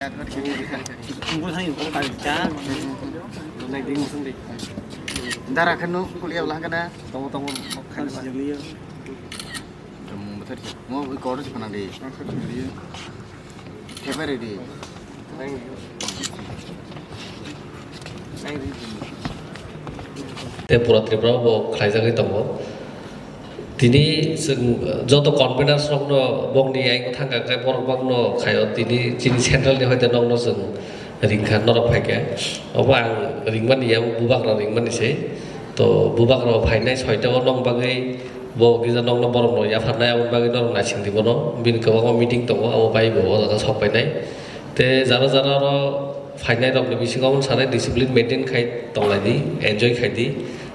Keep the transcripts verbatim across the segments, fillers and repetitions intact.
Dara kheno kuliya wala hangkana. Tongo, tongo, khani sijak liya. Mo koro se khana di. Thepari di. Te pura Tripura bo khlaijagwi tongo. Tini chwng joto conveners rokno bokni yaingo thangkha khe borok bakno khaio, tini chini central ni hoite nokno chwng ringkha norok phaikhe. Obo ang ringmani ya, bubagra ringmani se. To bubagra phainai soita o nong bagwi bo kisa nokno borokno yapharnai, aboni bagwi norok naisingdi bono. Bini kwbangma meeting tongo, abo bai bo o jaga sok painai. Te jara jara oro phainai rokni bisingo omo sanai discipline maintain khai tonglai di, enjoy khai di.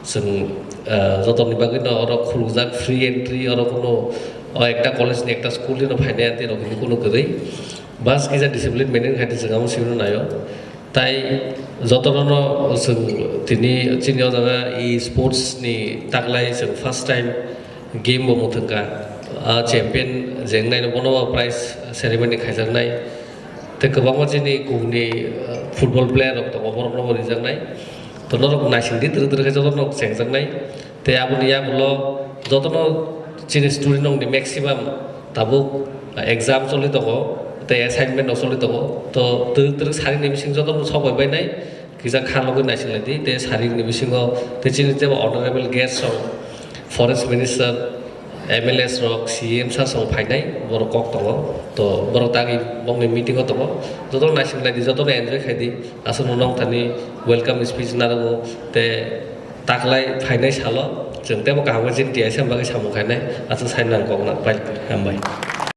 Chwng, ah, jotoni bagwi no oro khulukjak free entry, oro kuno o ekta college ni ekta school ni no phainai ante rok ni kuno kwrwi. Bas kisa discipline maintain khai di chwng amo simi no naio. Tai jotono no chwng tini chini o jaga e sports ni taklai chwng first time game bo muthungkha. Ah, champion jengnaino bono prize ceremony khaijaknai. Tei kwbangma chini kubuni, ah, football player rok tongo, borokno bo rijaknai. To norok naisingdi, twrwk twrwk khe jotono chengjaknai. Tei aboni yagulo jotono chini student rokni maximum tabuk, ah, exam choli tongo, tei assignment rok choli tongo. To twrwk twrwk sarikni bising jotono sok bai bainai. Kisa kha logwi naising lai di, tei sarik ni bisingo tei chini tebo honorable guest rok, forest minister, M L As rok, C M sa song phainai, borok kok tongo. To borok tagwi bokni meeting o tongo. Jotono naising lai di, jotono enjoy khai di. Aswkno nong thani welcome speech narwgo, tei taklai phainai salo chwng tebo kaham khe chini T I C M bagwi samung khainai. Aswk sai nang kok na pai, hambai.